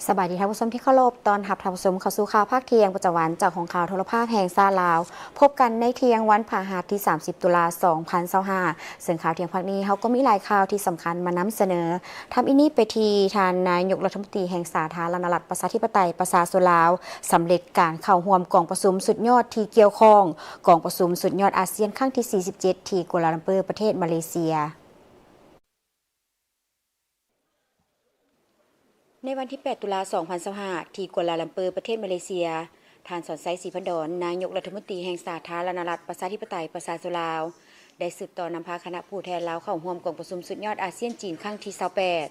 ສະບາຍດີທ່ານຜູ້ຊົມທີ່ເຄົາລົບ, ຕ້ອນຮັບທ່ານຜູ້ຊົມເຂົ້າສູ່ຂ່າວພາກທ່ຽງປະຈຳວັນຈາກຫ້ອງຂ່າວໂທລະພາບແຫ່ງຊາດລາວ. ພົບກັນໃນທ່ຽງວັນພະຫັດທີສາມສິບ ຕຸລາ ສອງພັນຊາວຫ້າ ເຊິ່ງຂ່າວທ່ຽງພາກນີ້ເຮົາກໍມີຫຼາຍຂ່າວທີ່ສຳຄັນມານຳສະເໜີ. ທຳອິດນີ້ໄປທີ່ທ່ານນາຍົກລັດຖະມົນຕີແຫ່ງສາທາລະນະລັດປະຊາທິປະໄຕປະຊາຊົນລາວ ສຳເລັດການເຂົ້າຮ່ວມກອງປະຊຸມສຸດຍອດທີ່ກ່ຽວຂ້ອງ, ກອງປະຊຸມສຸດຍອດອາຊຽນຄັ້ງທີສີ່ສິບເຈັດ ທີ່ກົວລາລັມເປີ ປະເທດມາເລເຊຍ. ໃນວັນທີແປດ ຕຸລາ ສອງພັນຊາວຫ້າ ທີ່ກົວລາລັມເປີ ປະເທດມາເລເຊຍ, ທ່ານ ສອນໄຊ ສີພັນດອນ ນາຍົກລັດຖະມົນຕີແຫ່ງສາທາລະນະລັດປະຊາທິປະໄຕປະຊາຊົນລາວ ໄດ້ສືບຕໍ່ນຳພາຄະນະຜູ້ແທນລາວເຂົ້າຮ່ວມກອງປະຊຸມສຸດຍອດອາຊຽນ-ຈີນຄັ້ງທີຊາວແປດ,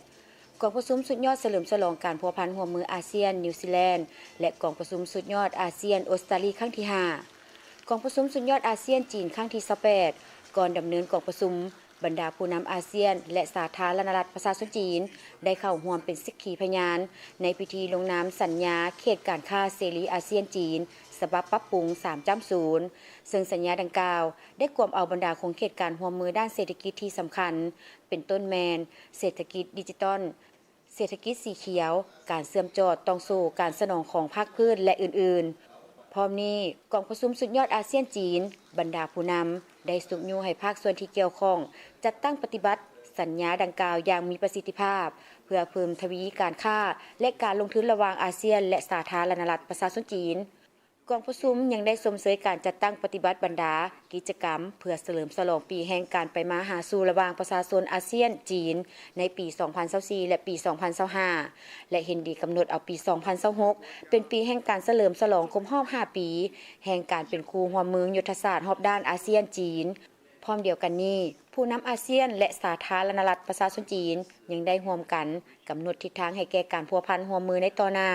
ກອງປະຊຸມສຸດຍອດສະເຫຼີມສະຫຼອງການພົວພັນຮ່ວມມືອາຊຽນ-ນິວຊີແລນ ແລະ ກອງປະຊຸມສຸດຍອດອາຊຽນ-ອົດສະຕາລີຄັ້ງທີຫ້າ, ກອງປະຊຸມສຸດຍອດອາຊຽນ-ຈີນຄັ້ງທີຊາວແປດ. ກ່ອນດຳເນີນກອງປະຊຸມ, ບັນດາຜູ້ນຳອາຊຽນ ແລະ ສາທາລະນະລັດປະຊາຊົນຈີນ ໄດ້ເຂົ້າຮ່ວມເປັນສັກຂີພະຍານໃນພິທີລົງນາມສັນຍາເຂດການຄ້າເສລີອາຊຽນ-ຈີນ ສະບັບປັບປຸງສາມຈ້ຳສູນ ເຊິ່ງສັນຍາດັ່ງກ່າວໄດ້ກວມເອົາບັນດາຂົງເຂດການຮ່ວມມືດ້ານເສດຖະກິດທີ່ສຳຄັນ ເປັນຕົ້ນແມ່ນເສດຖະກິດດິຈິຕອນ, ເສດຖະກິດສີຂຽວ, ການເຊື່ອມຈອດຕ່ອງໂສ້ການສະໜອງຂອງພາກພື້ນ ແລະ ອື່ນໆ. ພ້ອມນີ້, ກອງປະຊຸມສຸດຍອດອາຊຽນ-ຈີນ ບັນດາຜູ້ນຳໄດ້ຊຸກຍູ້ໃຫ້ພາກສ່ວນທີ່ກ່ຽວຂ້ອງຈັດຕັ້ງປະຕິບັດສັນຍາດັ່ງກ່າວຢ່າງມີປະສິດທິພາບ ເພື່ອເພີ່ມທະວີການຄ້າ ແລະ ການລົງທຶນລະຫວ່າງອາຊຽນ ແລະ ສາທາລະນະລັດປະຊາຊົນຈີນ. ກອງປະຊຸມຍັງໄດ້ຊົມເຊີຍການຈັດຕັ້ງປະຕິບັດບັນດາກິດຈະກຳ ເພື່ອສະເຫຼີມສະຫຼອງປີແຫ່ງການໄປມາຫາສູ່ລະຫວ່າງປະຊາຊົນອາຊຽນ-ຈີນ ໃນປີສອງພັນຊາວສີ່ ແລະ ປີສອງພັນຊາວຫ້າ ແລະ ເຫັນດີກຳນົດເອົາປີສອງພັນຊາວຫົກ ເປັນປີແຫ່ງການສະເຫຼີມສະຫຼອງຄົບຮອບຫ້າປີ ແຫ່ງການເປັນຄູ່ຮ່ວມມືຍຸດທະສາດຮອບດ້ານອາຊຽນ-ຈີນ. ພ້ອມດຽວກັນນີ້, ຜູ້ນຳອາຊຽນ ແລະ ສາທາລະນະລັດປະຊາຊົນຈີນ ຍັງໄດ້ຮ່ວມກັນກຳນົດທິດທາງໃຫ້ແກ່ການພົວພັນຮ່ວມມືໃນຕໍ່ໜ້າ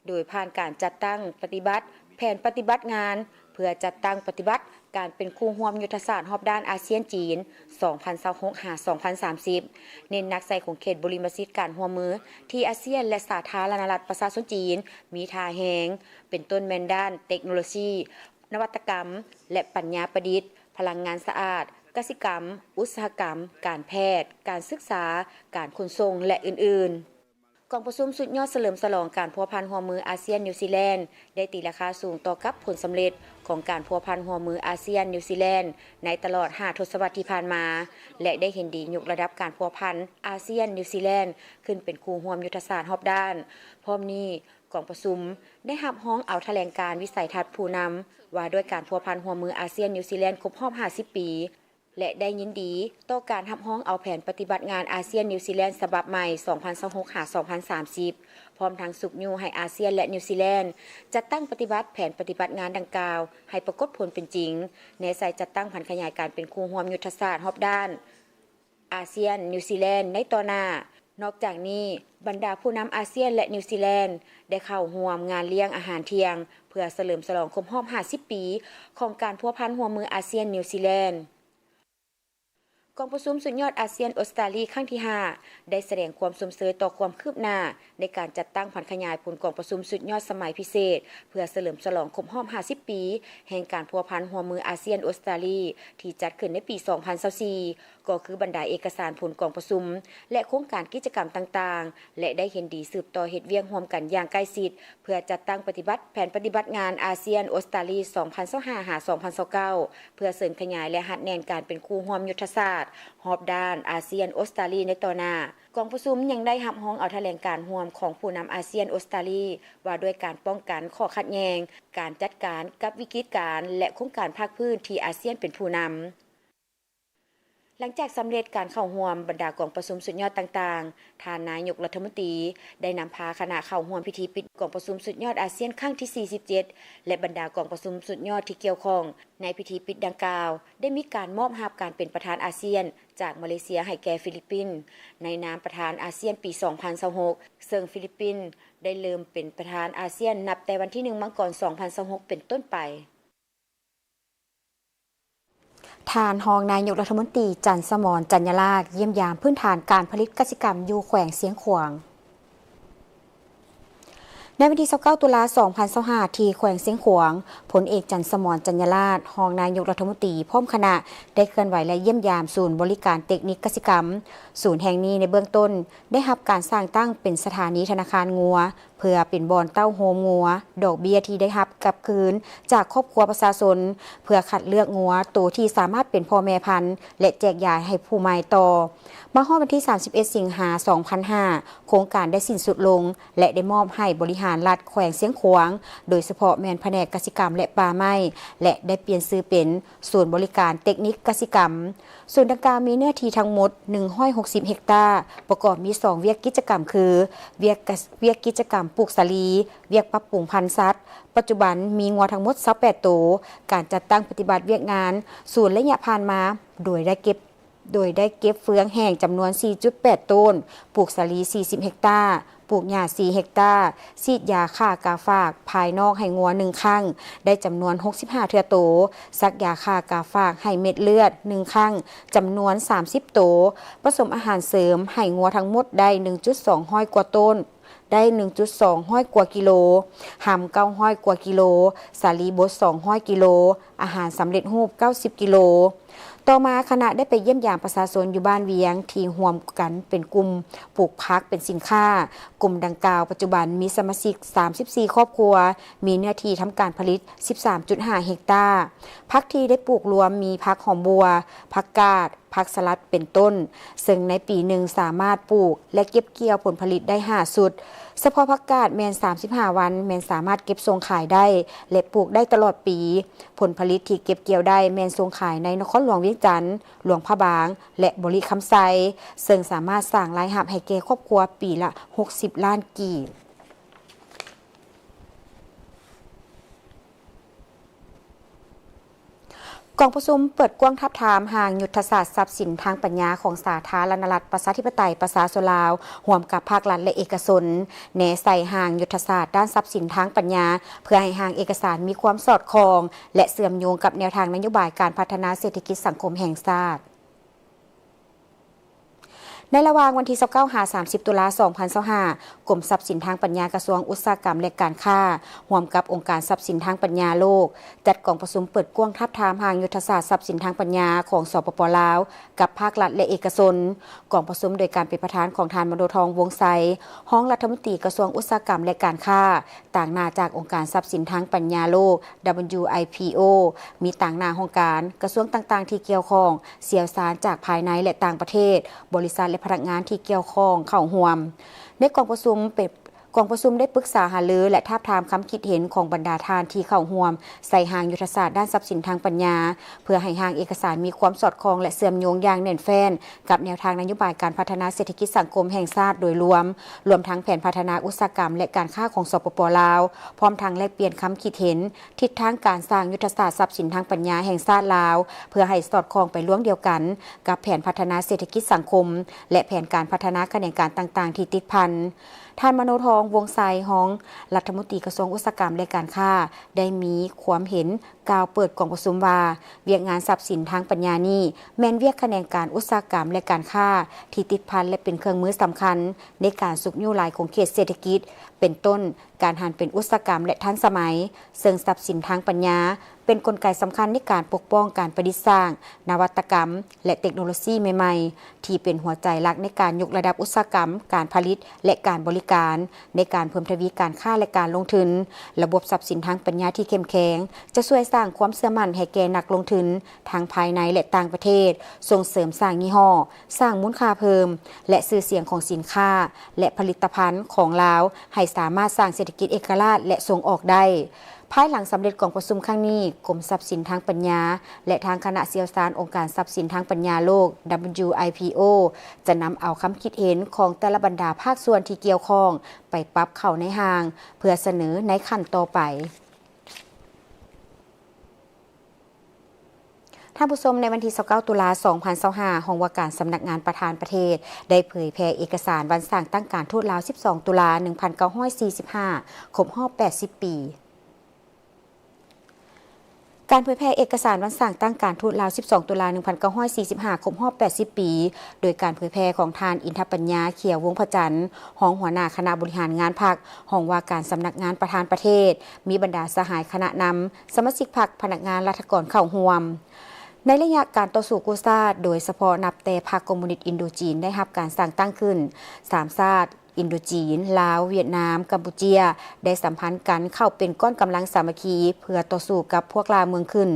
ໂດຍຜ່ານການຈັດຕັ້ງປະຕິບັດແຜນປະຕິບັດງານ ເພື່ອຈັດຕັ້ງປະຕິບັດການເປັນຄູ່ຮ່ວມຍຸດທະສາດຮອບດ້ານອາຊຽນ-ຈີນ ສອງພັນຊາວຫົກ ຫາ ສອງພັນສາມສິບ ເນັ້ນໜັກໃສ່ຂົງເຂດບຸລິມະສິດການຮ່ວມມືທີ່ອາຊຽນ ແລະ ສາທາລະນະລັດປະຊາຊົນຈີນມີທ່າແຮງ ເປັນຕົ້ນແມ່ນດ້ານເຕັກໂນໂລຊີ, ນະວັດຕະກຳ ແລະ ປັນຍາປະດິດ, ພະລັງງານສະອາດ, ກະສິກຳ, ອຸດສາຫະກຳ, ການແພດ, ການສຶກສາ, ການຂົນສົ່ງ ແລະ ອື່ນໆ. ກອງປະຊຸມສຸດຍອດສະເຫຼີມສະຫຼອງການພົວພັນຮ່ວມມືອາຊຽນ-ນິວຊີແລນ ໄດ້ຕີລາຄາສູງຕໍ່ກັບຜົນສຳເລັດຂອງການພົວພັນຮ່ວມມືອາຊຽນ-ນິວຊີແລນ ໃນຕະຫຼອດຫ້າທົດສະວັດທີ່ຜ່ານມາ ແລະ ໄດ້ເຫັນດີຍົກລະດັບການພົວພັນອາຊຽນ-ນິວຊີແລນ ຂຶ້ນເປັນຄູ່ຮ່ວມຍຸດທະສາດຮອບດ້ານ. ພ້ອມນີ້, ກອງປະຊຸມໄດ້ຮັບຮອງເອົາຖະແຫຼງການວິໄສທັດຜູ້ນຳ ວ່າດ້ວຍການພົວພັນຮ່ວມມືອາຊຽນ-ນິວຊີແລນຄົບຮອບຫ້າສິບປີ ແລະ ໄດ້ຍິນດີຕໍ່ການຮັບຮອງເອົາແຜນປະຕິບັດງານອາຊຽນ-ນິວຊີແລນສະບັບໃໝ່ ສອງພັນຊາວຫົກ ຫາ ສອງພັນສາມສິບ ພ້ອມທັງຊຸກຍູ້ໃຫ້ອາຊຽນ ແລະ ນິວຊີແລນ ຈັດຕັ້ງປະຕິບັດແຜນປະຕິບັດງານດັ່ງກ່າວໃຫ້ປາກົດຜົນເປັນຈິງ, ແນໃສ່ຈັດຕັ້ງຜັນຂະຫຍາຍການເປັນຄູ່ຮ່ວມຍຸດທະສາດຮອບດ້ານອາຊຽນ-ນິວຊີແລນໃນຕໍ່ໜ້າ. ນອກຈາກນີ້, ບັນດາຜູ້ນຳອາຊຽນ ແລະ ນິວຊີແລນ ໄດ້ເຂົ້າຮ່ວມງານລ້ຽງອາຫານທ່ຽງ ເພື່ອສະເຫຼີມສະຫຼອງຄົບຮອບຫ້າສິບປີຂອງການພົວພັນຮ່ວມມືອາຊຽນ-ນິວຊີແລນ. ກອງປະຊຸມສຸດຍອດອາຊຽນ-ອົດສະຕາລີຄັ້ງທີຫ້າ ໄດ້ສະແດງຄວາມຊົມເຊີຍຕໍ່ຄວາມຄືບໜ້າໃນການຈັດຕັ້ງຜັນຂະຫຍາຍຜົນກອງປະຊຸມສຸດຍອດສະໄໝພິເສດ ເພື່ອສະເຫຼີມສະຫຼອງຄົບຮອບຫ້າສິບປີແຫ່ງການພົວພັນຮ່ວມມືອາຊຽນ-ອົດສະຕາລີ ທີ່ຈັດຂຶ້ນໃນປີສອງພັນຊາວສີ່ ກໍຄືບັນດາເອກະສານຜົນກອງປະຊຸມ ແລະ ໂຄງການກິດຈະກຳຕ່າງໆ ແລະ ໄດ້ເຫັນດີສືບຕໍ່ເຮັດວຽກຮ່ວມກັນຢ່າງໃກ້ຊິດ ເພື່ອຈັດຕັ້ງປະຕິບັດແຜນປະຕິບັດງານອາຊຽນ-ອົດສະຕາລີ ສອງພັນຊາວຫ້າ ຫາ ສອງພັນຊາວເກົ້າ ເພື່ອເສີມຂະຫຍາຍ ແລະ ຮັດແໜ້ນການເປັນຄູ່ຮ່ວມຍຸດທະສາດຮອບດ້ານອາຊຽນ-ອົດສະຕາລີໃນຕໍ່ໜ້າ. ກອງປະຊຸມຍັງໄດ້ຮັບຮອງເອົາຖະແຫຼງການຮ່ວມຂອງຜູ້ນຳອາຊຽນ-ອົດສະຕາລີ ວ່າດ້ວຍການປ້ອງກັນຂໍ້ຂັດແຍ່ງ, ການຈັດການກັບວິກິດການ ແລະ ໂຄງການພາກພື້ນທີ່ອາຊຽນເປັນຜູ້ນຳ. ຫຼັງຈາກສຳເລັດການເຂົ້າຮ່ວມບັນດາກອງປະຊຸມສຸດຍອດຕ່າງໆ, ທ່ານນາຍົກລັດຖະມົນຕີໄດ້ນຳພາຄະນະເຂົ້າຮ່ວມພິທີປິດກອງປະຊຸມສຸດຍອດອາຊຽນຄັ້ງທີສີ່ສິບເຈັດ ແລະ ບັນດາກອງປະຊຸມສຸດຍອດທີ່ກ່ຽວຂ້ອງ. ໃນພິທີປິດດັ່ງກ່າວ ໄດ້ມີການມອບຮັບການເປັນປະທານອາຊຽນຈາກມາເລເຊຍໃຫ້ແກ່ຟີລິບປິນ ໃນນາມປະທານອາຊຽນປີສອງພັນຊາວຫົກ ເຊິ່ງຟີລິບປິນໄດ້ເລີ່ມເປັນປະທານອາຊຽນນັບແຕ່ວັນທີໜຶ່ງ ມັງກອນ ສອງພັນຊາວຫົກ ເປັນຕົ້ນໄປ. ທ່ານຮອງນາຍົກລັດຖະມົນຕີ ຈັນສະໝອນ ຈັນຍາລາດ ຢ້ຽມຢາມພື້ນຖານການຜະລິດກະສິກຳຢູ່ແຂວງຊຽງຂວາງ. ໃນວັນທີຊາວເກົ້າ ຕຸລາ ສອງພັນຊາວຫ້າ ທີ່ແຂວງຊຽງຂວາງ, ພົນເອກ ຈັນສະໝອນ ຈັນຍາລາດ ຮອງນາຍົກລັດຖະມົນຕີ ພ້ອມຄະນະ ໄດ້ເຄື່ອນໄຫວ ແລະ ຢ້ຽມຢາມສູນບໍລິການເຕັກນິກກະສິກຳ. ສູນແຫ່ງນີ້ໃນເບື້ອງຕົ້ນ ໄດ້ຮັບການສ້າງຕັ້ງເປັນສະຖານີທະນາຄານງົວ ເພື່ອເປັນບ່ອນເຕົ້າໂຮມງົວ, ດອກເບ້ຍທີ່ໄດ້ຮັບກັບຄືນຈາກຄອບຄົວປະຊາຊົນ ເພື່ອຄັດເລືອກງົວໂຕທີ່ສາມາດເປັນພໍ່ແມ່ພັນ ແລະ ແຈກຢາຍໃຫ້ຜູ້ໃໝ່ຕໍ່. ມາຮອດວັນທີສາມສິບເອັດ ສິງຫາ ສອງພັນຫ້າ ໂຄງການໄດ້ສິ້ນສຸດລົງ ແລະ ໄດ້ມອບໃຫ້ບໍລິຫານລັດແຂວງຊຽງຂວາງ, ໂດຍສະເພາະແມ່ນພະແນກກະສິກຳ ແລະ ປ່າໄມ້ ແລະ ໄດ້ປ່ຽນຊື່ເປັນສູນບໍລິການເຕັກນິກກະສິກຳ. ສູນດັ່ງກ່າວມີເນື້ອທີ່ທັງໝົດໜຶ່ງຮ້ອຍຫົກສິບເຮັກຕາ, ປະກອບມີສອງວຽກກິດຈະກຳຄື ວຽກກະ ວຽກກິດຈະກຳປູກສາລີ, ວຽກປັບປຸງພັນສັດ. ປັດຈຸບັນມີງົວທັງໝົດຊາວແປດໂຕ. ການຈັດຕັ້ງປະຕິບັດວຽກງານສູນໄລຍະຜ່ານມາ ໂດຍໄດ້ເກັບ ໂດຍໄດ້ເກັບເຟືອງແຫ້ງຈຳນວນສີ່ຈຸດແປດໂຕນ, ປູກສາລີສີ່ສິບເຮັກຕາ, ປູກຫຍ້າສີ່ເຮັກຕາ, ສີດຢາຂ້າກາຝາກພາຍນອກໃຫ້ງົວໜຶ່ງຄັ້ງ ໄດ້ຈຳນວນຫົກສິບຫ້າເທື່ອໂຕ, ສັກຢາຂ້າກາຝາກໃຫ້ເມັດເລືອດໜຶ່ງຄັ້ງ ຈຳນວນສາມສິບໂຕ, ປະສົມອາຫານເສີມໃຫ້ງົວທັງໝົດໄດ້ໜຶ່ງຈຸດສອງຮ້ອຍກວ່າໂຕນ, ໄດ້ໜຶ່ງຈຸດສອງຮ້ອຍກວ່າກິໂລ, ຮຳເກົ້າຮ້ອຍກວ່າກິໂລ, ສາລີບົດສອງຮ້ອຍກິໂລ, ອາຫານສຳເລັດຮູບເກົ້າສິບກິໂລ. ຕໍ່ມາຄະນະໄດ້ໄປຢ້ຽມຢາມປະຊາຊົນຢູ່ບ້ານວຽງ ທີ່ຮ່ວມກັນເປັນກຸ່ມປູກຜັກເປັນສິນຄ້າ. ກຸ່ມດັ່ງກ່າວປັດຈຸບັນມີສະມາຊິກສາມສິບສີ່ຄອບຄົວ, ມີເນື້ອທີ່ທຳການຜະລິດສິບສາມຈຸດຫ້າເຮັກຕາ. ຜັກທີ່ໄດ້ປູກລວມມີຜັກຫອມບົ່ວ, ຜັກກາດ, ຜັກສະຫຼັດເປັນຕົ້ນ, ເຊິ່ງໃນປີໜຶ່ງສາມາດປູກ ແລະ ເກັບກ່ຽວຜົນຜະລິດໄດ້ຫ້າຊຸດ. ສະເພາະຜັກກາດແມ່ນສາມສິບຫ້າວັນແມ່ນສາມາດເກັບສົ່ງຂາຍໄດ້ ແລະ ປູກໄດ້ຕະຫຼອດປີ. ຜົນຜະລິດທີ່ເກັບກ່ຽວໄດ້ແມ່ນສົ່ງຂາຍໃນນະຄອນຫຼວງວຽງຈັນ, ຫຼວງພະບາງ ແລະ ບໍລິຄຳໄຊ, ເຊິ່ງສາມາດສ້າງລາຍຮັບໃຫ້ແກ່ຄອບຄົວປີລະຫົກສິບລ້ານກີບ. ກອງປະຊຸມເປີດກວ້າງທາບທາມຮ່າງຍຸດທະສາດຊັບສິນທາງປັນຍາຂອງສາທາລະນະລັດ ປະຊາທິປະໄຕ ປະຊາຊົນລາວ ຮ່ວມກັບພາກລັດ ແລະ ເອກະຊົນ ແນໃສ່ຮ່າງຍຸດທະສາດດ້ານຊັບສິນທາງປັນຍາ ເພື່ອໃຫ້ຮ່າງເອກະສານມີຄວາມສອດຄ່ອງ ແລະ ເຊື່ອມໂຍງກັບແນວທາງນະໂຍບາຍການພັດທະນາເສດຖະກິດສັງຄົມແຫ່ງຊາດ. ໃນລະຫວ່າງວັນທີຊາວເກົ້າ ຫາ ສາມສິບ ຕຸລາ ສອງພັນຊາວຫ້າ ກົມຊັບສິນທາງປັນຍາ ກະຊວງອຸດສາຫະກຳ ແລະ ການຄ້າ ຮ່ວມກັບອົງການຊັບສິນທາງປັນຍາໂລກ ຈັດກອງປະຊຸມເປີດກວ້າງທາບທາມຮ່າງຍຸດທະສາດຊັບສິນທາງປັນຍາຂອງ ສປປ ລາວ ກັບພາກລັດ ແລະ ເອກະຊົນ. ກອງປະຊຸມໂດຍການເປັນປະທານຂອງທ່ານ ມະໂນທອງ ວົງໄຊ ຮອງລັດຖະມົນຕີກະຊວງອຸດສາຫະກຳ ແລະ ການຄ້າ, ຕາງໜ້າຈາກອົງການຊັບສິນທາງປັນຍາໂລກ WIPO, ມີຕາງໜ້າຫ້ອງການ, ກະຊວງຕ່າງໆທີ່ກ່ຽວຂ້ອງ, ຊ່ຽວຊານຈາກພາຍໃນ ແລະ ຕ່າງປະເທດ, ບໍລິສັດ ແລະ ພະນັກງານທີ່ກ່ຽວຂ້ອງເຂົ້າຮ່ວມ. ໃນກອງປະຊຸມເປັນ ກອງປະຊຸມໄດ້ປຶກສາຫາລື ແລະ ທາບທາມຄຳຄິດເຫັນຂອງບັນດາທ່ານທີ່ເຂົ້າຮ່ວມໃສ່ຮ່າງຍຸດທະສາດດ້ານຊັບສິນທາງປັນຍາ ເພື່ອໃຫ້ຮ່າງເອກະສານມີຄວາມສອດຄ່ອງ ແລະ ເຊື່ອມໂຍງຢ່າງແໜ້ນແຟ້ນກັບແນວທາງນະໂຍບາຍການພັດທະນາເສດຖະກິດສັງຄົມແຫ່ງຊາດໂດຍລວມ, ລວມທັງແຜນພັດທະນາອຸດສາຫະກຳ ແລະ ການຄ້າຂອງ ສປປ ລາວ, ພ້ອມທັງແລກປ່ຽນຄຳຄິດເຫັນ ທິດທາງການສ້າງຍຸດທະສາດຊັບສິນທາງປັນຍາແຫ່ງຊາດລາວ ເພື່ອໃຫ້ສອດຄ່ອງໄປລວງດຽວກັນກັບແຜນພັດທະນາເສດຖະກິດສັງຄົມ ແລະ ແຜນການພັດທະນາຂະແໜງການຕ່າງໆທີ່ຕິດພັນ. ທ່ານ ມະໂນທອງ ວົງໄຊ ຮອງລັດຖະມົນຕີກະຊວງອຸດສາຫະກຳ ແລະ ການຄ້າ ໄດ້ມີຄວາມເຫັນກ່າວເປີດກອງປະຊຸມວ່າ, ວຽກງານຊັບສິນທາງປັນຍານີ້ ແມ່ນວຽກຂະແໜງການອຸດສາຫະກຳ ແລະ ການຄ້າ ທີ່ຕິດພັນ ແລະ ເປັນເຄື່ອງມືສຳຄັນໃນການຊຸກຍູ້ຫຼາຍຂົງເຂດເສດຖະກິດ, ເປັນຕົ້ນ ການຫັນເປັນອຸດສາຫະກຳ ແລະ ທັນສະໄໝ, ເຊິ່ງຊັບສິນທາງປັນຍາ ເປັນກົນໄກສຳຄັນໃນການປົກປ້ອງການປະດິດສ້າງ, ນະວັດຕະກຳ ແລະ ເຕັກໂນໂລຊີໃໝ່ໆ ທີ່ເປັນຫົວໃຈຫຼັກໃນການຍົກລະດັບອຸດສາຫະກຳ, ການຜະລິດ ແລະ ການບໍລິການ, ໃນການເພີ່ມທະວີການຄ້າ ແລະ ການລົງທຶນ. ລະບົບຊັບສິນທາງປັນຍາທີ່ເຂັ້ມແຂງ ຈະຊ່ວຍສ້າງຄວາມເຊື່ອໝັ້ນໃຫ້ແກ່ນັກລົງທຶນ ທັງພາຍໃນ ແລະ ຕ່າງປະເທດ, ສົ່ງເສີມສ້າງຍີ່ຫໍ້, ສ້າງມູນຄ່າເພີ່ມ ແລະ ຊື່ສຽງຂອງສິນຄ້າ ແລະ ຜະລິດຕະພັນຂອງລາວ ໃຫ້ສາມາດສ້າງເສດຖະກິດເອກະລາດ ແລະ ສົ່ງອອກໄດ້. ພາຍຫຼັງສຳເລັດກອງປະຊຸມຄັ້ງນີ້, ກົມຊັບສິນທາງປັນຍາ ແລະ ທາງຄະນະຊ່ຽວຊານອົງການຊັບສິນທາງປັນຍາໂລກ WIPO ຈະນຳເອົາຄຳຄິດເຫັນຂອງແຕ່ລະບັນດາພາກສ່ວນທີ່ກ່ຽວຂ້ອງໄປປັບເຂົ້າໃນຮ່າງ ເພື່ອສະເໜີໃນຂັ້ນຕໍ່ໄປ. ທ່ານຜູ້ຊົມ, ໃນວັນທີຊາວເກົ້າ ຕຸລາ ສອງພັນຊາວຫ້າ ຫ້ອງວ່າການສຳນັກງານປະທານປະເທດ ໄດ້ເຜີຍແຜ່ເອກະສານວັນສ້າງຕັ້ງການທູດລາວ ສິບສອງ ຕຸລາ ໜຶ່ງພັນເກົ້າຮ້ອຍສີ່ສິບຫ້າ ຄົບຮອບ ແປດສິບ ປີ. ການເຜີຍແຜ່ເອກະສານວັນສ້າງຕັ້ງການທູດລາວ ສິບສອງ ຕຸລາ ໜຶ່ງພັນເກົ້າຮ້ອຍສີ່ສິບຫ້າ ຄົບຮອບ ແປດສິບ ປີ, ໂດຍການເຜີຍແຜ່ຂອງທ່ານ ອິນທະປັນຍາ ຂຽວວົງພະຈັນ ຮອງຫົວໜ້າຄະນະບໍລິຫານງານພັກ, ຮອງວ່າການສຳນັກງານປະທານປະເທດ, ມີບັນດາສະຫາຍຄະນະນຳ, ສະມາຊິກພັກ, ພະນັກງານລັດຖະກອນເຂົ້າຮ່ວມ. ໃນໄລຍະການຕໍ່ສູ້ກູ້ຊາດ, ໂດຍສະເພາະນັບແຕ່ພັກຄອມມູນິດອິນໂດຈີນໄດ້ຮັບການສ້າງຕັ້ງຂຶ້ນ, ສາມຊາດ ອິນໂດຈີນ, ລາວ, ຫວຽດນາມ, ກຳປູເຈຍ ໄດ້ສຳພັນກັນເຂົ້າເປັນກ້ອນກຳລັງສາມັກຄີ ເພື່ອຕໍ່ສູ້ກັບພວກລ່າເມືອງຂຶ້ນ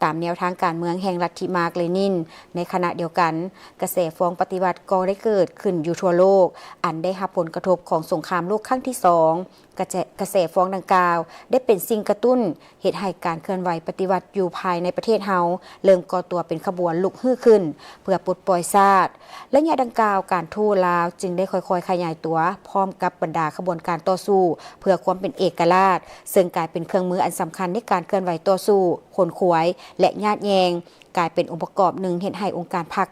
ຕາມແນວທາງການເມືອງແຫ່ງລັດທິມາກເລນິນ. ໃນຂະນະດຽວກັນ, ກະແສຟອງປະຕິວັດກໍໄດ້ເກີດຂຶ້ນຢູ່ທົ່ວໂລກ, ອັນໄດ້ຮັບຜົນກະທົບຂອງສົງຄາມໂລກຄັ້ງທີສອງ. ກະແຈ- ກະແສຟອງດັ່ງກ່າວໄດ້ເປັນສິ່ງກະຕຸ້ນ ເຮັດໃຫ້ການເຄື່ອນໄຫວປະຕິວັດຢູ່ພາຍໃນປະເທດເຮົາເລີ່ມກໍ່ຕົວເປັນຂະບວນລຸກຮືຂຶ້ນ ເພື່ອປົດປ່ອຍຊາດ. ໄລຍະດັ່ງກ່າວ, ການທູດລາວຈຶ່ງໄດ້ຄ່ອຍໆຂະຫຍາຍຕົວ ພ້ອມກັບບັນດາຂະບວນການຕໍ່ສູ້ເພື່ອຄວາມເປັນເອກະລາດ, ເຊິ່ງກາຍເປັນເຄື່ອງມືອັນສຳຄັນໃນການເຄື່ອນໄຫວຕໍ່ສູ້, ຂົນຂວາຍ ແລະ ຍາດແຍ່ງ, ກາຍເປັນອົງປະກອບໜຶ່ງເຮັດໃຫ້ອົງການພັກ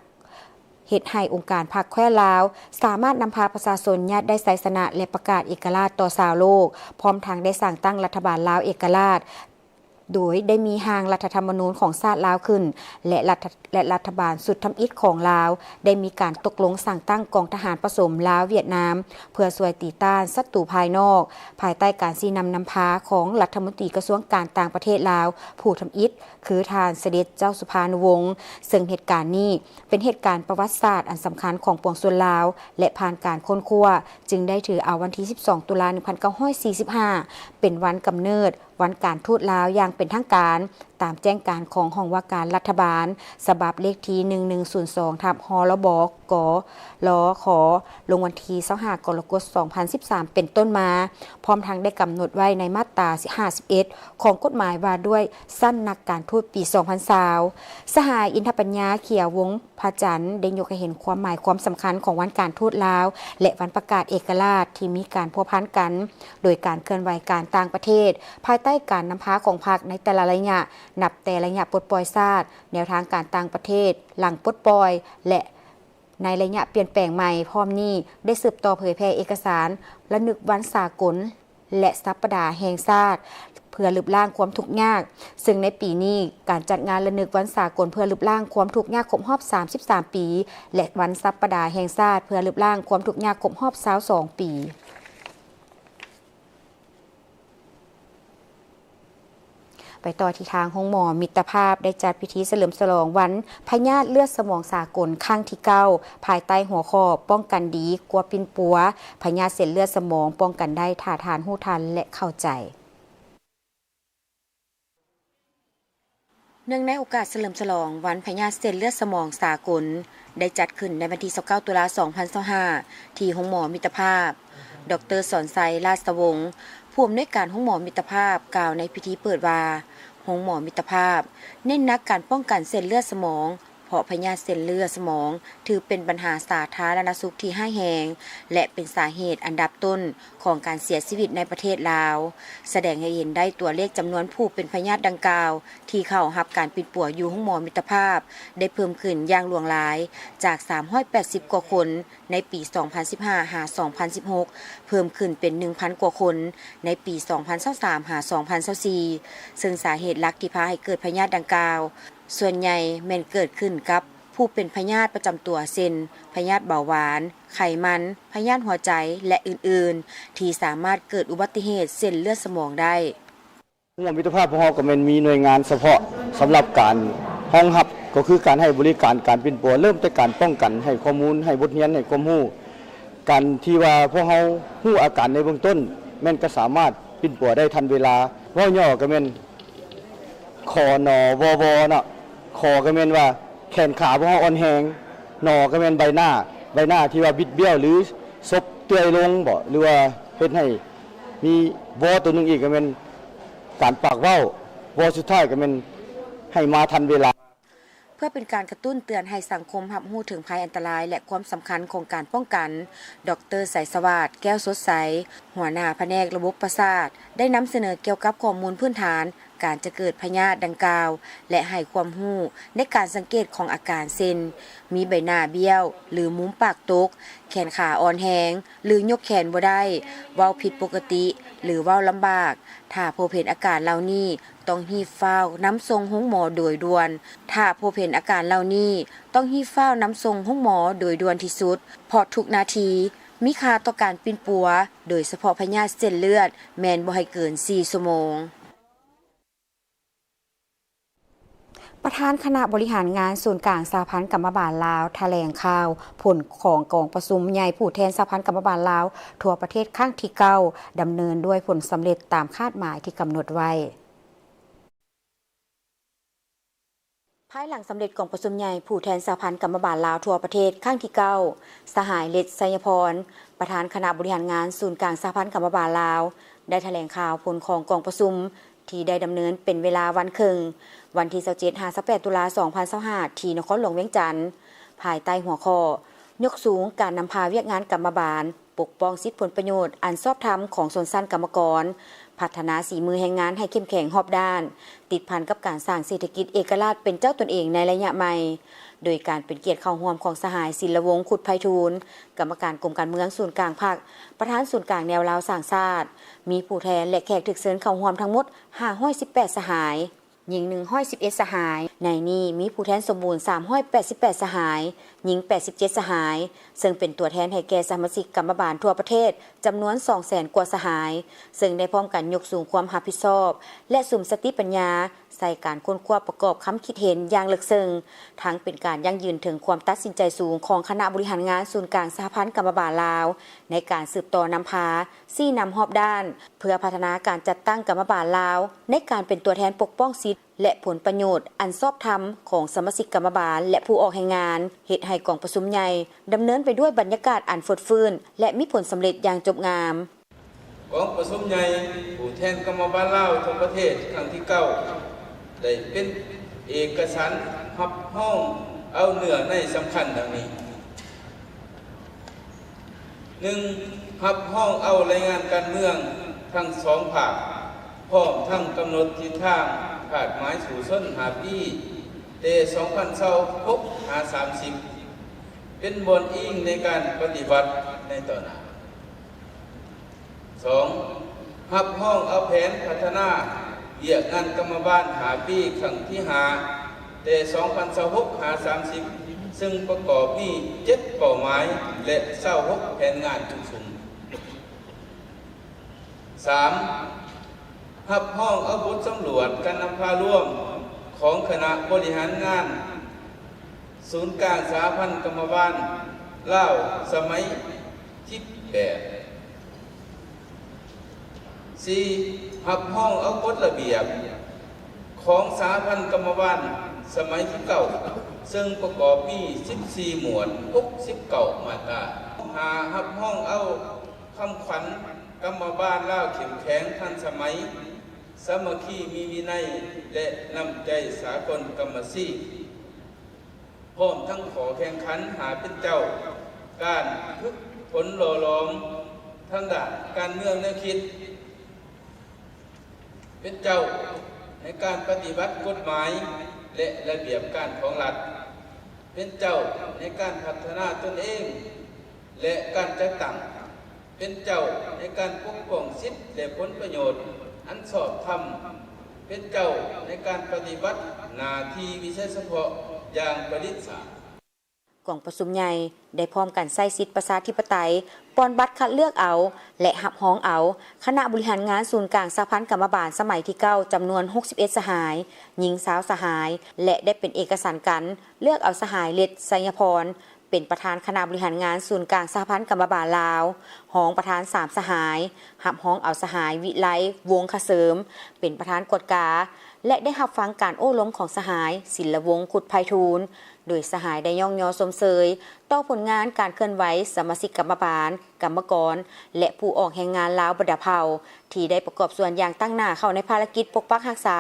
ເຮັດໃຫ້ອົງການພັກແຄວ້ນລາວສາມາດນຳພາປະຊາຊົນຍາດໄດ້ໄຊຊະນະ ແລະ ປະກາດເອກະລາດຕໍ່ຊາວໂລກ, ພ້ອມທັງໄດ້ສ້າງຕັ້ງລັດຖະບານລາວເອກະລາດ ໂດຍໄດ້ມີຮ່າງລັດຖະທຳມະນູນຂອງຊາດລາວຂຶ້ນ ແລະ ລັດຖະ- ແລະ ລັດຖະບານຊຸດທຳອິດຂອງລາວໄດ້ມີການຕົກລົງສ້າງຕັ້ງກອງທະຫານປະສົມລາວ-ຫວຽດນາມ ເພື່ອຊ່ວຍຕີຕ້ານສັດຕູພາຍນອກ, ພາຍໃຕ້ການຊີ້ນຳນຳພາຂອງລັດຖະມົນຕີກະຊວງການຕ່າງປະເທດລາວຜູ້ທຳອິດ ຄືທ່ານສະເດັດເຈົ້າສຸພານຸວົງ, ເຊິ່ງເຫດການນີ້ເປັນເຫດການປະຫວັດສາດອັນສຳຄັນຂອງປວງຊົນລາວ ແລະ ຜ່ານການຄົ້ນຄວ້າ ຈຶ່ງໄດ້ຖືເອົາວັນທີສິບສອງ ຕຸລາ ໜຶ່ງພັນເກົ້າຮ້ອຍສີ່ສິບຫ້າ ເປັນວັນກຳເນີດວັນການທູດລາວຢ່າງເປັນທາງການ, ຕາມແຈ້ງການຂອງຫ້ອງວ່າການລັດຖະບານ ສະບັບເລກທີ ໜຶ່ງໜຶ່ງສູນສອງ ທັບ ຮລບ ກ ລ ຂ ລົງວັນທີຊາວຫ້າ ກໍລະກົດ ສອງພັນສິບສາມ ເປັນຕົ້ນມາ, ພ້ອມທັງໄດ້ກຳນົດໄວ້ໃນມາດຕາຫ້າສິບເອັດ ຂອງກົດໝາຍວ່າດ້ວຍຊັ້ນນັກການທູດປີສອງພັນຊາວ. ສະຫາຍ ອິນທະປັນຍາ ຂຽວວົງພະຈັນ ໄດ້ຍົກໃຫ້ເຫັນຄວາມໝາຍຄວາມສຳຄັນຂອງວັນການທູດລາວ ແລະ ວັນປະກາດເອກະລາດທີ່ມີການພົວພັນກັນ ໂດຍການເຄື່ອນໄຫວການຕ່າງປະເທດ ພາຍໃຕ້ການນຳພາຂອງພັກໃນແຕ່ລະໄລຍະ, ນັບແຕ່ໄລຍະປົດປ່ອຍຊາດ, ແນວທາງການຕ່າງປະເທດຫຼັງປົດປ່ອຍ ແລະ ໃນໄລຍະປ່ຽນແປງໃໝ່. ພ້ອມນີ້ໄດ້ສືບຕໍ່ເຜີຍແຜ່ເອກະສານລະນຶກວັນສາກົນ ແລະ ສັບປະດາແຫ່ງຊາດເພື່ອລຶບລ້າງຄວາມທຸກຍາກ, ເຊິ່ງໃນປີນີ້ການຈັດງານລະນຶກວັນສາກົນເພື່ອລຶບລ້າງຄວາມທຸກຍາກຄົບຮອບສາມສິບສາມປີ ແລະ ວັນສັບປະດາແຫ່ງຊາດເພື່ອລຶບລ້າງຄວາມທຸກຍາກຄົບຮອບຊາວສອງປີ. ໄປຕໍ່ທີ່ທາງໂຮງໝໍມິດຕະພາບ ໄດ້ຈັດພິທີສະເຫຼີມສະຫຼອງວັນພະຍາດເລືອດສະໝອງສາກົນຄັ້ງທີເກົ້າ ພາຍໃຕ້ຫົວຂໍ້ ປ້ອງກັນດີກວ່າປິ່ນປົວ, ພະຍາດເສັ້ນເລືອດສະໝອງປ້ອງກັນໄດ້ຖ້າທ່ານຮູ້ທັນ ແລະ ເຂົ້າໃຈ. ເນື່ອງໃນໂອກາດສະເຫຼີມສະຫຼອງວັນພະຍາດເສັ້ນເລືອດສະໝອງສາກົນ ໄດ້ຈັດຂຶ້ນໃນວັນທີຊາວເກົ້າ ຕຸລາ ສອງພັນຊາວຫ້າ ທີ່ໂຮງໝໍມິດຕະພາບ, ດອກເຕີ ສອນໄຊ ລາດສະວົງ ຜູ້ອຳນວຍການໂຮງໝໍມິດຕະພາບ ກ່າວໃນພິທີເປີດວ່າ, ໂຮງໝໍມິດຕະພາບເນັ້ນໜັກການປ້ອງກັນເສັ້ນເລືອດສະໝອງ ເພາະພະຍາດເສັ້ນເລືອດສະໝອງຖືເປັນບັນຫາສາທາລະນະສຸກທີ່ຮ້າຍແຮງ ແລະ ເປັນສາເຫດອັນດັບຕົ້ນຂອງການເສຍຊີວິດໃນປະເທດລາວ, ສະແດງໃຫ້ເຫັນໄດ້ຕົວເລກຈຳນວນຜູ້ເປັນພະຍາດດັ່ງກ່າວທີ່ເຂົ້າຮັບການປິ່ນປົວຢູ່ໂຮງໝໍມິດຕະພາບ ໄດ້ເພີ່ມຂຶ້ນຢ່າງຫຼວງຫຼາຍ, ຈາກສາມຮ້ອຍແປດສິບກວ່າຄົນໃນປີສອງພັນສິບຫ້າ ຫາ ສອງພັນສິບຫົກ ເພີ່ມຂຶ້ນເປັນໜຶ່ງພັນກວ່າຄົນໃນປີສອງພັນຊາວສາມ ຫາ ສອງພັນຊາວສີ່ ເຊິ່ງສາເຫດຫຼັກທີ່ພາໃຫ້ເກີດພະຍາດດັ່ງກ່າວ ສ່ວນໃຫຍ່ແມ່ນເກີດຂຶ້ນກັບຜູ້ເປັນພະຍາດປະຈຳຕົວ ເຊັ່ນ ພະຍາດເບົາຫວານ, ໄຂມັນ, ພະຍາດຫົວໃຈ ແລະ ອື່ນໆ ທີ່ສາມາດເກີດອຸບັດຕິເຫດເສັ້ນເລືອດສະໝອງໄດ້. ໂຮງໝໍມິດຕະພາບພວກເຮົາກໍແມ່ນມີໜ່ວຍງານສະເພາະສຳລັບການຮອງຮັບ, ກໍຄືການໃຫ້ບໍລິການການປິ່ນປົວ, ເລີ່ມແຕ່ການປ້ອງກັນ, ໃຫ້ຂໍ້ມູນ, ໃຫ້ບົດຮຽນ, ໃຫ້ຄວາມຮູ້. ການທີ່ວ່າພວກເຮົາຮູ້ອາການໃນເບື້ອງຕົ້ນ ແມ່ນກໍສາມາດປິ່ນປົວໄດ້ທັນເວລາ. ເວົ້າຫຍໍ້ກໍແມ່ນ ຂ ນ ວ ວ ເນາະ. ຂ ກໍແມ່ນວ່າແຂນຂາພວກເຮົາອ່ອນແຮງ, ນ ກໍແມ່ນໃບໜ້າ, ໃບໜ້າທີ່ວ່າບິດບ້ຽວ ຫຼື ສົບເຕື້ອຍລົງບໍ ຫຼືວ່າເຮັດໃຫ້ມີ ວ ໂຕໜຶ່ງອີກ ກໍແມ່ນການປາກເວົ້າ, ວ ສຸດທ້າຍກໍແມ່ນໃຫ້ມາທັນເວລາ. ເພື່ອເປັນການກະຕຸ້ນເຕືອນໃຫ້ສັງຄົມຮັບຮູ້ເຖິງໄພອັນຕະລາຍ ແລະ ຄວາມສຳຄັນຂອງການປ້ອງກັນ, ດອກເຕີ ໄຊສະຫວາດ ແກ້ວສົດໃສ, ຫົວໜ້າພະແນກລະບົບປະສາດ ໄດ້ນຳສະເໜີກ່ຽວກັບຂໍ້ມູນພື້ນຖານ ການຈະເກີດພະຍາດດັ່ງກ່າວ ແລະ ໃຫ້ຄວາມຮູ້ໃນການສັງເກດຂອງອາການ ເຊັ່ນ ມີໃບໜ້າບ້ຽວ ຫຼື ມຸມປາກຕົກ, ແຂນຂາອ່ອນແຮງ ຫຼື ຍົກແຂນບໍ່ໄດ້, ເວົ້າຜິດປົກກະຕິ ຫຼື ເວົ້າລຳບາກ. ຖ້າພົບເຫັນອາການເຫຼົ່ານີ້ ຕ້ອງຮີບຟ້າວນຳສົ່ງໂຮງໝໍໂດຍດ່ວນ. ຖ້າພົບເຫັນອາການເຫຼົ່ານີ້ ຕ້ອງຮີບຟ້າວນຳສົ່ງໂຮງໝໍໂດຍດ່ວນທີ່ສຸດ, ເພາະທຸກນາທີມີຄ່າຕໍ່ການປິ່ນປົວ, ໂດຍສະເພາະພະຍາດເສັ້ນເລືອດ ແມ່ນບໍ່ໃຫ້ເກີນສີ່ຊົ່ວໂມງ. ປະທານຄະນະບໍລິຫານງານສູນກາງສະຫະພັນກຳມະບານລາວ ຖະແຫຼງຂ່າວຜົນຂອງກອງປະຊຸມໃຫຍ່ຜູ້ແທນສະຫະພັນກຳມະບານລາວທົ່ວປະເທດຄັ້ງທີເກົ້າ ດຳເນີນດ້ວຍຜົນສຳເລັດຕາມຄາດໝາຍທີ່ກຳນົດໄວ້. ພາຍຫຼັງສຳເລັດກອງປະຊຸມໃຫຍ່ຜູ້ແທນສະຫະພັນກຳມະບານລາວທົ່ວປະເທດຄັ້ງທີເກົ້າ, ສະຫາຍ ເລັດ ໄຊຍະພອນ ປະທານຄະນະບໍລິຫານງານສູນກາງສະຫະພັນກຳມະບານລາວ ໄດ້ຖະແຫຼງຂ່າວຜົນຂອງກອງປະຊຸມ ທີ່ໄດ້ດຳເນີນເປັນເວລາວັນເຄິ່ງ, ວັນທີຊາວເຈັດ ຫາ ຊາວແປດ ຕຸລາ ສອງພັນຊາວຫ້າ ທີ່ນະຄອນຫຼວງວຽງຈັນ, ພາຍໃຕ້ຫົວຂໍ້ ຍົກສູງການນຳພາວຽກງານກຳມະບານ, ປົກປ້ອງສິດຜົນປະໂຫຍດອັນຊອບທຳຂອງຊົນຊັ້ນກຳມະກອນ, ພັດທະນາສີມືແຮງງານໃຫ້ເຂັ້ມແຂງຮອບດ້ານ, ຕິດພັນກັບການສ້າງເສດຖະກິດເອກະລາດເປັນເຈົ້າຕົນເອງໃນໄລຍະໃໝ່, ໂດຍການເປັນກຽດເຂົ້າຮ່ວມຂອງສະຫາຍ ສິນລະວົງ ຄຸດໄພທູນ ກຳມະການກົມການເມືອງສູນກາງພັກ, ປະທານສູນກາງແນວລາວສ້າງຊາດ, ມີຜູ້ແທນ ແລະ ແຂກຖືກເຊີນເຂົ້າຮ່ວມທັງໝົດ ຫ້າຮ້ອຍສິບແປດ ສະຫາຍ, ຍິງ ໜຶ່ງຮ້ອຍສິບເອັດ ສະຫາຍ, ໃນນີ້ມີຜູ້ແທນສົມບູນ ສາມຮ້ອຍແປດສິບແປດ ສະຫາຍ, ຍິງ ແປດສິບເຈັດ ສະຫາຍ, ເຊິ່ງເປັນຕົວແທນໃຫ້ແກ່ສະມາຊິກກຳມະບານທົ່ວປະເທດ ຈຳນວນ ສອງແສນ ກວ່າສະຫາຍ, ເຊິ່ງໄດ້ພ້ອມກັນຍົກສູງຄວາມຮັບຜິດຊອບ ແລະ ສຸມສະຕິປັນຍາ ໃສ່ການຄົ້ນຄວ້າປະກອບຄຳຄິດເຫັນຢ່າງເລິກເຊິ່ງ, ທັງເປັນການຢັ້ງຢືນເຖິງຄວາມຕັດສິນໃຈສູງຂອງຄະນະບໍລິຫານງານສູນກາງສະຫະພັນກຳມະບານລາວ ໃນການສືບຕໍ່ນຳພາ, ຊີ້ນຳຮອບດ້ານ ເພື່ອພັດທະນາການຈັດຕັ້ງກຳມະບານລາວ ໃນການເປັນຕົວແທນປົກປ້ອງສິດ ແລະ ຜົນປະໂຫຍດອັນຊອບທຳຂອງສະມາຊິກກຳມະບານ ແລະ ຜູ້ອອກແຮງງານ, ເຮັດໃຫ້ກອງປະຊຸມໃຫຍ່ດຳເນີນໄປດ້ວຍບັນຍາກາດອັນຟົດຟື້ນ ແລະ ມີຜົນສຳເລັດຢ່າງຈົບງາມ. ກອງປະຊຸມໃຫຍ່ຜູ້ແທນກຳມະບານລາວທົ່ວປະເທດຄັ້ງທີເກົ້າ ໄດ້ເປັນເອກະສານຮັບຮອງເອົາເນື້ອໃນສຳຄັນດັ່ງນີ້. ໜຶ່ງ, ຮັບຮອງເອົາລາຍງານການເມືອງທັງສອງພາກ, ພ້ອມທັງກຳນົດທິດທາງຄາດໝາຍສູ້ຊົນຫ້າປີ, ແຕ່ສອງພັນຊາວຫົກ ຫາ ສາມສິບ ເປັນບ່ອນອີງໃນການປະຕິບັດໃນຕໍ່ໜ້າ. ສອງ, ຮັບຮອງເອົາແຜນພັດທະນາວຽກງານກຳມະບານຫ້າປີ ຄັ້ງທີຫ້າ ແຕ່ສອງພັນຊາວຫົກ ຫາ ສາມສິບ ເຊິ່ງປະກອບມີເຈັດເປົ້າໝາຍ ແລະ ຊາວຫົກແຜນງານຈຸດສຸມ. ສາມ, ຮັບຮອງເອົາບົດສຳຫຼວດການນຳພາລວມຂອງຄະນະບໍລິຫານງານສູນກາງສະຫະພັນກຳມະບານລາວສະໄໝທີແປດ. ສີ່, ຮັບຮອງເອົາກົດລະບຽບຂອງສະຫະພັນກຳມະບານສະໄໝທີເກົ້າ ເຊິ່ງປະກອບມີສິບສີ່ໝວດ ຫົກສິບເກົ້າມາດຕາ. ຫ້າ, ຮັບຮອງເອົາຄຳຂວັນກຳມະບານລາວເຂັ້ມແຂງ, ທັນສະໄໝ, ສາມັກຄີ, ມີວິໄນ ແລະ ນ້ຳໃຈສາກົນກຳມະຊີບ. ພ້ອມທັງຂໍ້ແຂ່ງຂັນຫາເປັນເຈົ້າ, ການຝຶກຝົນຫຼໍ່ຫຼອມທາງດ້ານການເມືອງແນວຄິດ, ເປັນເຈົ້າໃນການປະຕິບັດກົດໝາຍ ແລະ ລະບຽບການຂອງລັດ, ເປັນເຈົ້າໃນການພັດທະນາຕົນເອງ ແລະ ການຈັດຕັ້ງ, ເປັນເຈົ້າໃນການປົກປ້ອງສິດ ແລະ ຜົນປະໂຫຍດອັນຊອບທຳ, ເປັນເຈົ້າໃນການປະຕິບັດໜ້າທີ່ວິໄສສະເພາະຢ່າງປະດິດສາ. ກອງປະຊຸມໃຫຍ່ໄດ້ພ້ອມກັນໃຊ້ສິດປະຊາທິປະໄຕ ປ່ອນບັດຄັດເລືອກເອົາ ແລະ ຮັບຮອງເອົາຄະນະບໍລິຫານງານສູນກາງສະຫະພັນກຳມະບານສະໄໝທີເກົ້າ ຈຳນວນ ຫົກສິບເອັດ ສະຫາຍ, ຍິງ ຊາວ ສະຫາຍ ແລະ ໄດ້ເປັນເອກະສັນກັນເລືອກເອົາສະຫາຍ ເລັດ ໄຊຍະພອນ ເປັນປະທານຄະນະບໍລິຫານງານສູນກາງສະຫະພັນກຳມະບານລາວ, ຮອງປະທານ ສາມ ສະຫາຍ, ຮັບຮອງເອົາສະຫາຍ ວິໄລ ວົງຄະເສີມ ເປັນປະທານກວດກາ ແລະ ໄດ້ຮັບຟັງການໂອ້ລົມຂອງສະຫາຍ ສິນລະວົງ ຄຸດໄພທູນ, ໂດຍສະຫາຍໄດ້ຍ້ອງຍໍຊົມເຊີຍຕໍ່ຜົນງານການເຄື່ອນໄຫວສະມາຊິກກຳມະບານ, ກຳມະກອນ ແລະ ຜູ້ອອກແຮງງານລາວບັນດາເຜົ່າ ທີ່ໄດ້ປະກອບສ່ວນຢ່າງຕັ້ງໜ້າເຂົ້າໃນພາລະກິດປົກປັກຮັກສາ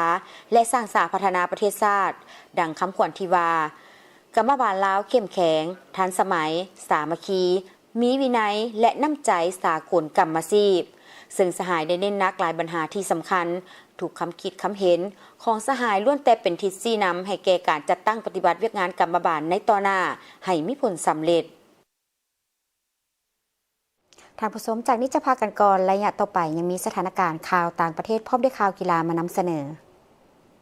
ແລະ ສ້າງສາພັດທະນາປະເທດຊາດ, ດັ່ງຄຳຂວັນທີ່ວ່າ ກຳມະບານລາວເຂັ້ມແຂງ, ທັນສະໄໝ, ສາມັກຄີ, ມີວິໄນ ແລະ ນ້ຳໃຈສາກົນກຳມະຊີບ, ເຊິ່ງສະຫາຍໄດ້ເນັ້ນໜັກຫຼາຍບັນຫາທີ່ສຳຄັນ ທຸກຄຳຄິດຄຳເຫັນຂອງສະຫາຍລ້ວນແຕ່ເປັນທິດຊີ້ນຳໃຫ້ແກ່ການຈັດຕັ້ງປະຕິບັດວຽກງານກຳມະບານໃນຕໍ່ໜ້າໃຫ້ມີຜົນສຳເລັດ. ທ່ານຜູ້ຊົມ, ຈາກນີ້ຈະພັກກັນກ່ອນ, ໄລຍະຕໍ່ໄປຍັງມີສະຖານະການຂ່າວຕ່າງປະເທດ ພ້ອມດ້ວຍຂ່າວກິລາມານຳສະເໜີ.